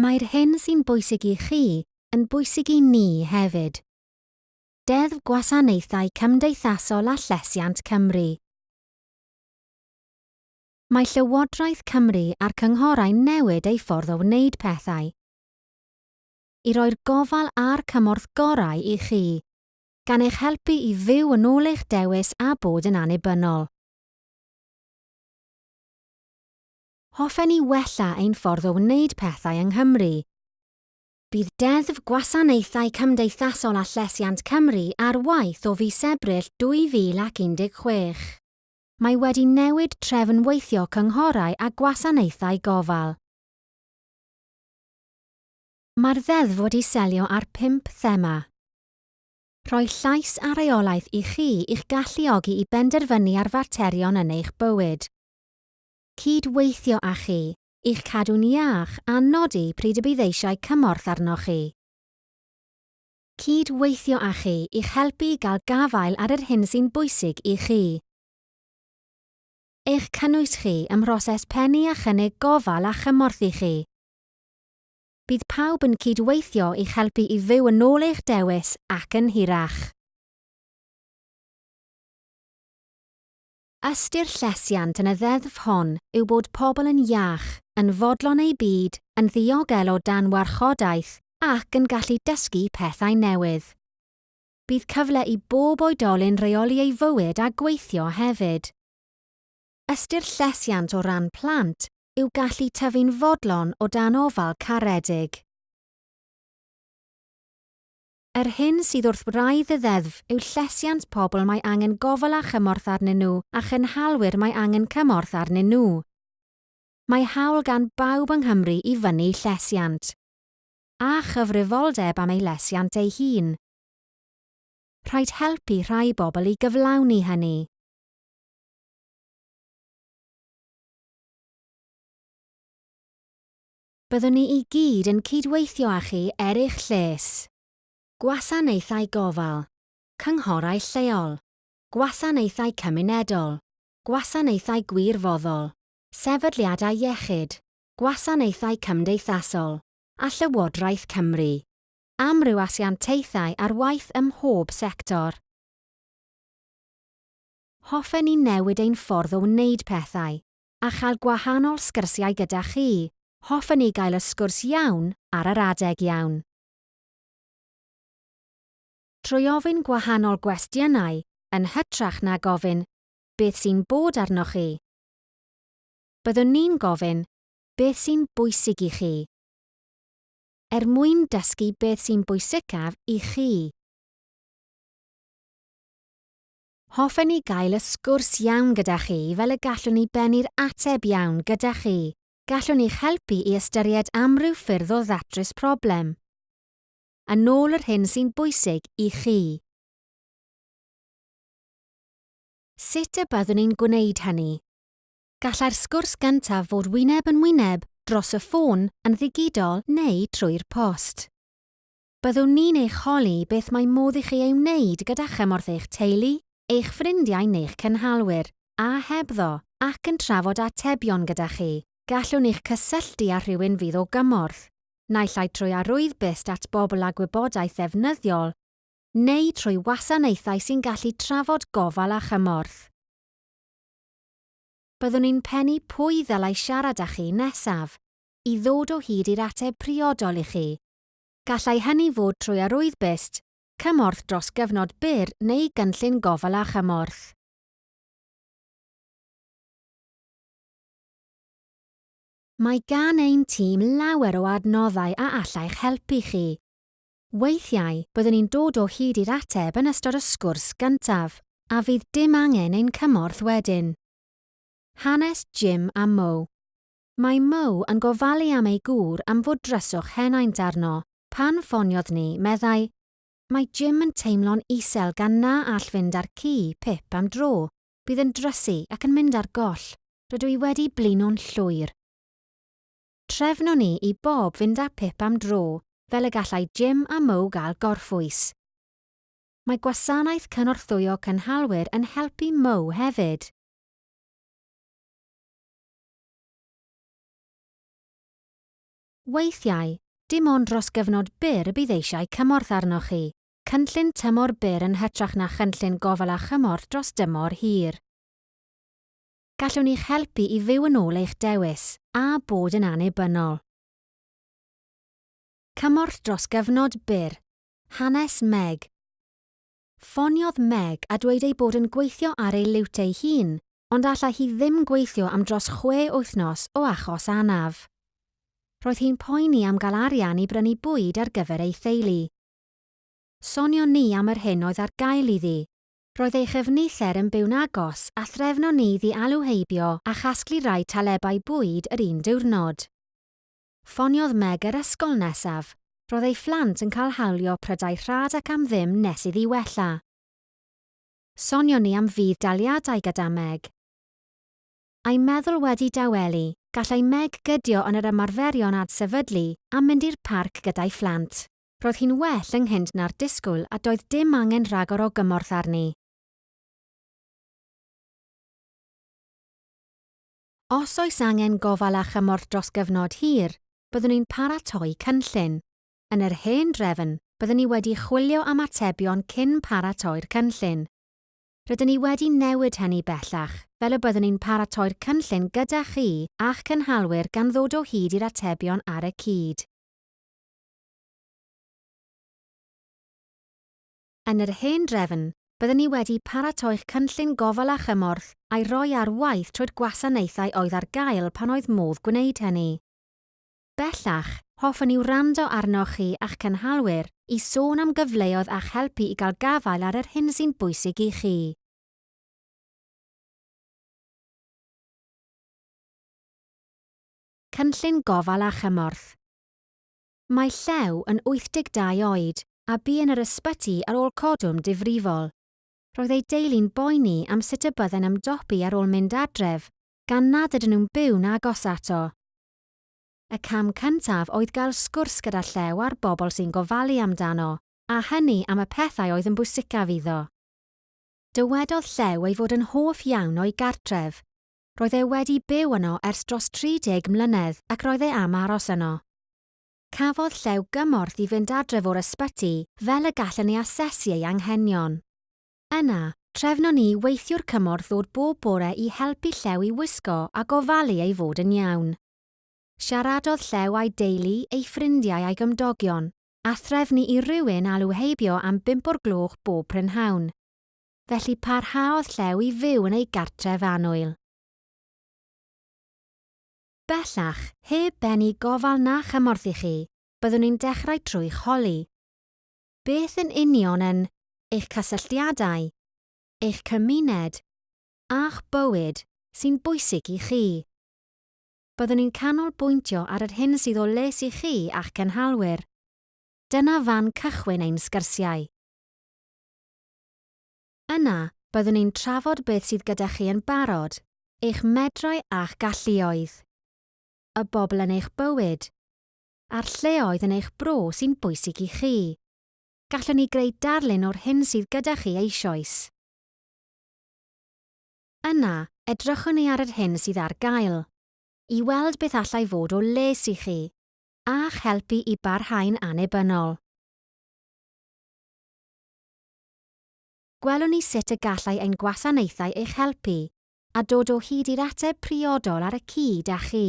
Mae'r hyn sy'n bwysig i chi yn bwysig i ni hefyd. Deddf Gwasanaethau Cymdeithasol a Llesiant Cymru. Mae Llywodraeth Cymru a'r cynghorau'n newid eu ffordd o wneud pethau i roi'r gofal a'r cymorth gorau i chi, gan eich helpu i fyw yn ôl eich dewis a bod yn annibynnol. Hoffen ni wella ein ffordd o wneud pethau yng Nghymru. Bydd Deddf Gwasanaethau Cymdeithasol a Llesiant Cymru ar waith o fis Ebrill 2016. Mae wedi newid trefn weithio cynghorau a gwasanaethau gofal. Mae'r ddeddf wedi selio ar pump thema. Rhoi llais a rheolaeth i chi i'ch galluogi i benderfynu ar faterion yn eich bywyd. Cyd-weithio â chi, i'ch cadw'n iach a nodi pryd y bydd eisiau cymorth arnoch chi. Cyd-weithio â chi i'ch helpu i gael gafael ar yr hyn sy'n bwysig i chi. Eich cynnwys chi ym mhroses pennu a chynnig gofal a chymorth i chi. Bydd pawb yn cyd-weithio i'ch helpu i fyw yn ôl eich dewis ac yn hirach. Ystyr llesiant yn y ddeddf hon yw bod pobl yn iach, yn fodlon eu byd, yn ddiogel o dan warchodaeth ac yn gallu dysgu pethau newydd. Bydd cyfle i bob oedolyn reoli ei fywyd a gweithio hefyd. Ystyr llesiant o ran plant yw gallu tyfu'n fodlon o dan ofal caredig. Yr hyn sydd wrth wraidd y ddeddf yw llesiant pobl mae angen gofal a chymorth arnyn nhw a chynhalwyr mae angen cymorth arnyn nhw. Mae hawl gan bawb yng Nghymru i fynnu llesiant. A chyfrifoldeb am ei lesiant ei hun. Rhaid helpu rhai bobl i gyflawni hynny. Byddwn ni i gyd yn cydweithio â chi er eich lles. Gwasanaethau gofal, cynghorau lleol, gwasanaethau cymunedol, gwasanaethau gwirfoddol, sefydliadau iechyd, gwasanaethau cymdeithasol, a Llywodraeth Cymru. Amryw asiantaethau ar waith ym mhob sector. Hoffen ni newid ein ffordd o wneud pethau, a chael gwahanol sgyrsiau gyda chi, hoffen ni gael y sgwrs iawn ar yr adeg iawn. Trwy ofyn gwahanol gwestiynau yn hytrach na gofyn 'beth sy'n bod arnoch chi? Byddwn ni'n gofyn 'beth sy'n bwysig i chi? Er mwyn dysgu beth sy'n bwysicaf i chi. Hoffen ni gael y sgwrs iawn gyda chi fel y gallwn ni bennu'r ateb iawn gyda chi. Gallwn ni'ch helpu i ystyried amryw ffyrdd o ddatrys problem. Yn ôl yr hyn sy'n bwysig i chi. Sut y byddwn ni'n gwneud hynny? Gallai'r sgwrs gyntaf fod wyneb yn wyneb, dros y ffôn, yn ddigidol neu trwy'r post. Byddwn ni'n eich holi beth mae modd i chi ei wneud gyda chymorth eich teulu, eich ffrindiau neu'ch cynhalwyr, a hebddo, ac yn trafod atebion gyda chi. Gallwn eich cysylltu â rhywun fydd o gymorth, naill ai trwy arwyddbyst at bobl â gwybodaeth ddefnyddiol, neu trwy wasanaethau sy'n gallu trafod gofal a chymorth. Byddwn ni'n pennu pwy ddylai siarad â chi nesaf, i ddod o hyd i'r ateb priodol i chi. Gallai hynny fod trwy arwyddbyst, cymorth dros gyfnod byr neu gynllun gofal a chymorth. Mae gan ein tîm lawer o adnoddau a allai'ch helpu chi. Weithiau, byddwn ni'n dod o hyd i'r ateb yn ystod y sgwrs gyntaf, a fydd dim angen ein cymorth wedyn. Hanes Jim a Mo. Mae Mo yn gofalu am ei gŵr am fod dryswch henaint arno. Pan ffoniodd ni, meddai, Mae Jim yn teimlo'n isel gan na all fynd â'r ci, Pip, am dro. Bydd yn drysu ac yn mynd ar goll. Rydw i wedi blino'n llwyr. Trefnwn ni i Bob fynd â Pip am dro fel y gallai Jim a Mo gael gorffwys. Mae gwasanaeth cynorthwyo cynhalwyr yn helpu Mo hefyd. Weithiau, dim ond dros gyfnod byr y bydd eisiau cymorth arnoch chi, cynllun tymor byr yn hytrach na chynllun gofal a chymorth dros dymor hir. Gallwn i'ch helpu i fyw yn ôl eich dewis a bod yn annibynnol. Cymorth dros gyfnod byr. Hanes Meg. Ffoniodd Meg a dweud ei bod yn gweithio ar ei liwt ei hun, ond allai hi ddim gweithio am dros chwe wythnos o achos anaf. Roedd hi'n poeni am gael arian i brynu bwyd ar gyfer ei theulu. Sonion ni am yr hyn oedd ar gael iddi. Roedd ei chyfnither yn byw'n agos a threfnon ni iddi alw heibio a chasglu rai talebau bwyd yr un diwrnod. Ffoniodd Meg yr ysgol nesaf. Roedd ei phlant yn cael hawlio prydau rhad ac am ddim nes iddi wella. Sonion ni am fudd-daliadau gyda Meg. A'i meddwl wedi dawelu, gallai Meg gydio yn yr ymarferion adsefydlu a mynd i'r parc gyda'i phlant. Roedd hi'n well ynghynt na'r disgwyl a doedd dim angen rhagor o gymorth arni. Os oes angen gofal a chymorth dros gyfnod hir, byddwn ni'n paratoi cynllun. Yn yr hen drefn, byddwn ni wedi chwilio am atebion cyn paratoi'r cynllun. Rydyn ni wedi newid hynny bellach, fel y byddwn ni'n paratoi'r cynllun gyda chi a'ch cynhalwyr gan ddod o hyd i'r atebion ar y cyd. Yn yr hen drefn, bydden ni wedi paratoi'ch cynllun gofal a chymorth a'i roi ar waith trwy'r gwasanaethau oedd ar gael pan oedd modd gwneud hynny. Bellach, hoffwn i wrando arnoch chi a'ch cynhalwyr i sôn am gyfleoedd a'ch helpu i gael gafael ar yr hyn sy'n bwysig i chi. Cynllun Gofal a Chymorth. Mae Llew yn 82 oed a bu yn yr ysbyty ar ôl codwm difrifol. Roedd ei deulu'n boeni am sut y bydde'n ymdopi ar ôl mynd adref gan nad ydyn nhw'n byw'n agos ato. Y cam cyntaf oedd gael sgwrs gyda Llew a'r bobl sy'n gofalu amdano, a hynny am y pethau oedd yn bwysicaf iddo. Dywedodd Llew ei fod yn hoff iawn o'i gartref. Roedd e wedi byw yno ers dros 30 mlynedd ac roedd e am aros yno. Cafodd Llew gymorth i fynd adref o'r ysbyty fel y gallen ni asesu ei anghenion. Yna, trefnon ni i weithiwr cymorth ddod bob bore i helpu Llew i wisgo a gofalu ei fod yn iawn. Siaradodd Llew â'i deulu, ei ffrindiau a'i gymdogion, a threfnu i rywun alw heibio am bump o'r gloch bob prynhawn. Felly parhaodd Llew i fyw yn ei gartref annwyl. Bellach, heb bennu gofal na chymorth i chi, byddwn ni'n dechrau trwy'ch holi. Beth yn union yn eich cysylltiadau, eich cymuned, a'ch bywyd sy'n bwysig i chi? Byddwn ni'n canolbwyntio ar yr hyn sydd o les i chi a'ch cynhalwyr. Dyna fan cychwyn ein sgyrsiau. Yna, byddwn ni'n trafod beth sydd gyda chi yn barod, eich medrau a'ch galluoedd, y bobl yn eich bywyd, a'r lleoedd yn eich bro sy'n bwysig i chi. Gallwn ni greu darlun o'r hyn sydd gyda chi eisoes. Yna, edrychwn ni ar yr hyn sydd ar gael, i weld beth allai fod o les i chi, a'ch helpu i barhau'n annibynnol. Gwelwn ni sut y gallai ein gwasanaethau eich helpu a dod o hyd i'r ateb priodol ar y cyd â chi.